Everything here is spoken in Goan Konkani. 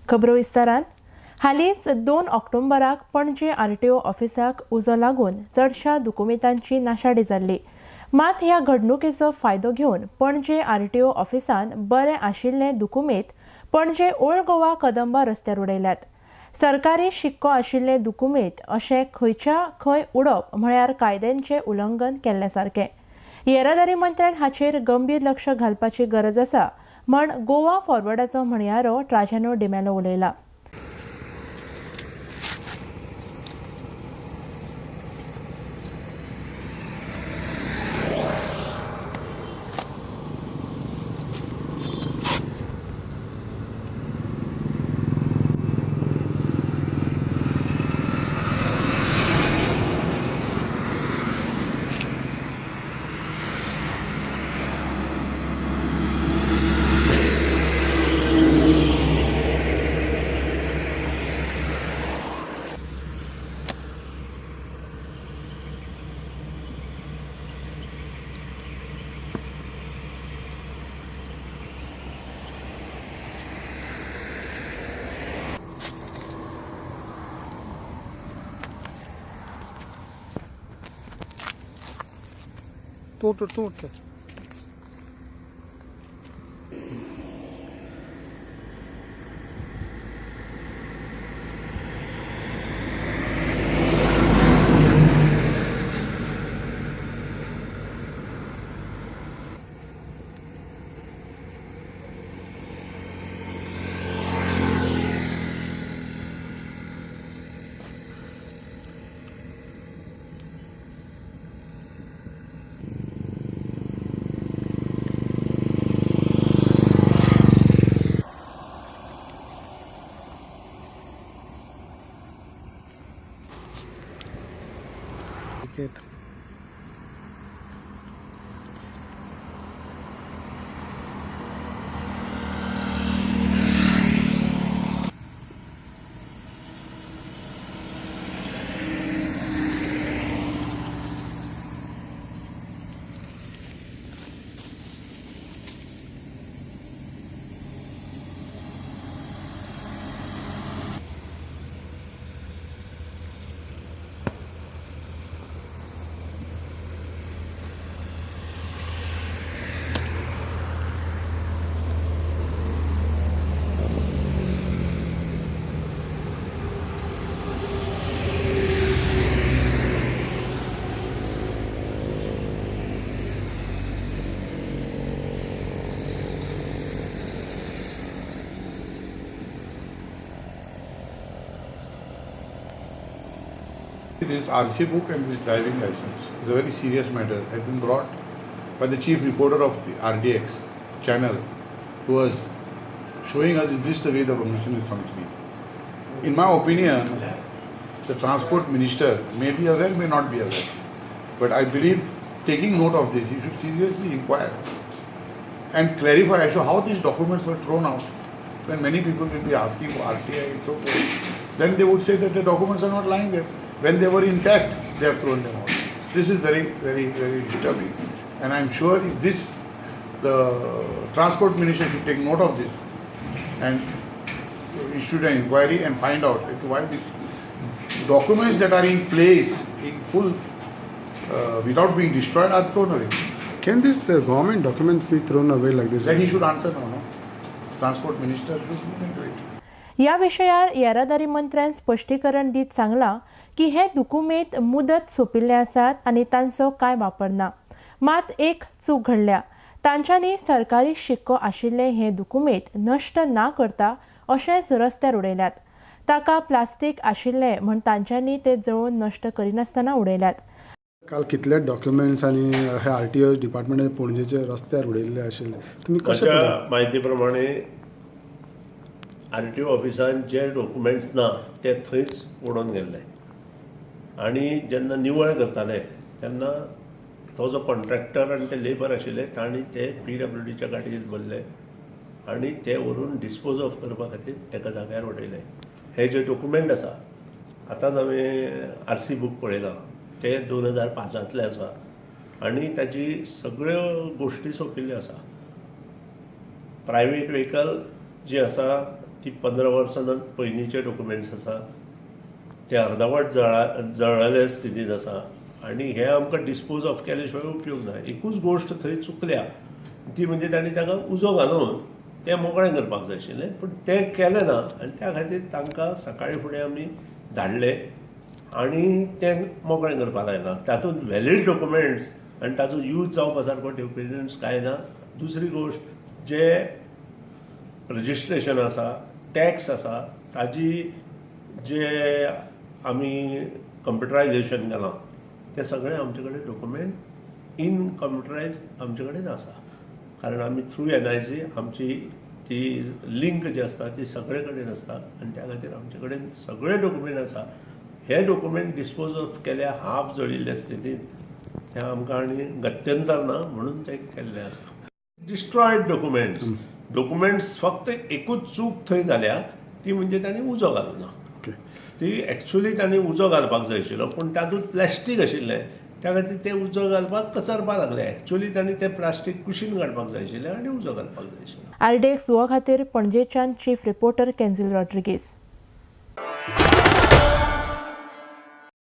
खबरो विस्तारान. हालींच 2 ऑक्टोबराक पणजे आरटीओ ऑफिसाक उजो लागून चडशा दुकुमेंतांची नाशाडी जाल्ली. मात ह्या घडणुकेचो फायदो घेवन पणजे आरटीओ ऑफिसान बरें आशिल्ले दुकुमेंत पणजे ओल्ड गोवा कदंबा रस्त्यार उडयल्यात. सरकारी शिक्को आशिल्ले दुकुमेंत अशें खंयच्या खंय उडप म्हळ्यार कायद्यांचें उल्लंघन केल्ले सारकें. येरादारी मंत्र्यान हाचेर गंभीर लक्ष घालपाची गरज आसा म्हण Goa फॉरवर्डाचो म्हणयारो ट्राजानो D'Mello उलयला. Tut. Ticket. This RC book and this driving license is a very serious matter. Has been brought by the chief reporter of the RDX channel to us, showing us is this the way the commission is functioning. In my opinion, the transport minister may be aware, may not be aware, but I believe taking note of this, he should seriously inquire and clarify as to how these documents were thrown out. When many people will be asking for RTI and so forth, then they would say that the documents are not lying there. When they were intact, they have thrown them out. This is very, very, very disturbing. And I am sure if this, the transport minister should take note of this and issue an inquiry and find out as to why these documents that are in place in full, without being destroyed, are thrown away. Can these government documents be thrown away like this? That he should answer now, no? Transport minister should look into it. ह्या विशयार येरादारी मंत्र्यान स्पश्टीकरण दीत सांगलां की हे दुकुमेंत मुदत सोंपिल्ले आसात आनी तांचो कांय वापर ना. मात एक चूक घडल्या, तांच्यांनी सरकारी शिक्को आशिल्ले हे दुकुमेंत नश्ट ना करता अशेंच रस्त्यार उडयल्यात. ताका प्लास्टीक आशिल्लें म्हण तांच्यांनी ते जळोवन नश्ट करिनासतना उडयल्यात. काल कितले डॉक्युमेंट्स आनी हे आरटीओ डिपार्टमेंट पणजेचे रस्त्यार उडयल्ले आशिल्ले, तुमी कशें? म्हायती प्रमाणे आरटीओ ऑफिसान जे डॉक्युमेंट्स ना ते थंयच उडोवन गेल्ले आनी जेन्ना निवळ करताले तेन्ना तो जो कॉन्ट्रॅक्टर आनी ते लेबर आशिल्ले तांणी ते पीडब्ल्यूडीच्या गाडयेंत भरले आनी ते व्हरून डिस्पोज ऑफ करपा खातीर एका जाग्यार उडयले. हे जे डॉक्युमेंट आसा, आतांच हांवें आरसी बूक पळयला, ते 2005 आसा आनी ताजी सगळ्यो गोश्टी सोंपिल्ल्यो आसा. प्रायवेट व्हेकल जी आसा ती 15 वर्सां पयलींचे डॉक्युमेंट्स आसा, ते अर्दवट जळ्ळेले स्थितींत आसा आनी हे आमकां डिस्पोज ऑफ केले शिवाय उपयोग ना. एकूच गोश्ट थंय चुकल्या ती म्हणजे तांणी ताका उजो घालून तें मोकळें करपाक जाय आशिल्लें, पूण तें केलें ना आनी त्या खातीर तांकां सकाळीं फुडें आमी धाडले आनी तें मोकळें करपाक लायलां. तातूंत व्हॅलीड डॉक्युमेंट्स आनी ताचो यूज जावपा सारको डॉक्युमेंट्स कांय ना. दुसरी गोश्ट, जे रजिस्ट्रेशन आसा, टॅक्स आसा, ताजी जे आमी कंप्युटरायजेशन केलां तें सगळें आमचे कडेन डॉक्युमेंट इन कंप्युटरायज आमचे कडेन आसा, कारण आमी थ्रू NIC आमची ती लिंक जी आसता ती सगळे कडेन आसता आनी त्या खातीर आमचे कडेन सगळे डॉक्युमेंट आसा. हे डॉक्युमेंट डिस्पोज ऑफ केल्या हाफ जळिल्ले स्थितींत, तें आमकां आनी गत्यंतर ना म्हणून तें केल्लें आसा. डिस्ट्रॉयड डॉक्युमेंट्स, डॉक्युमेंट्स फक्त एकूच चूक थंय जाल्या ती म्हणजे तांणी उजो घालूं ना. ती एक्चुअली तांणी उजो घालपाक जाय आशिल्लो, पूण तातूंत प्लास्टीक आशिल्लें त्या खातीर ते उजो घालपाक कचरपाक लागले. एक्चुअली तांणी तें प्लास्टीक कुशीन काडपाक जाय आशिल्लें आनी उजो घालपाक जाय आशिल्लो. RDX गोवा खातीर पणजेच्यान चीफ रिपोर्टर केन्झील रॉड्रिगीस.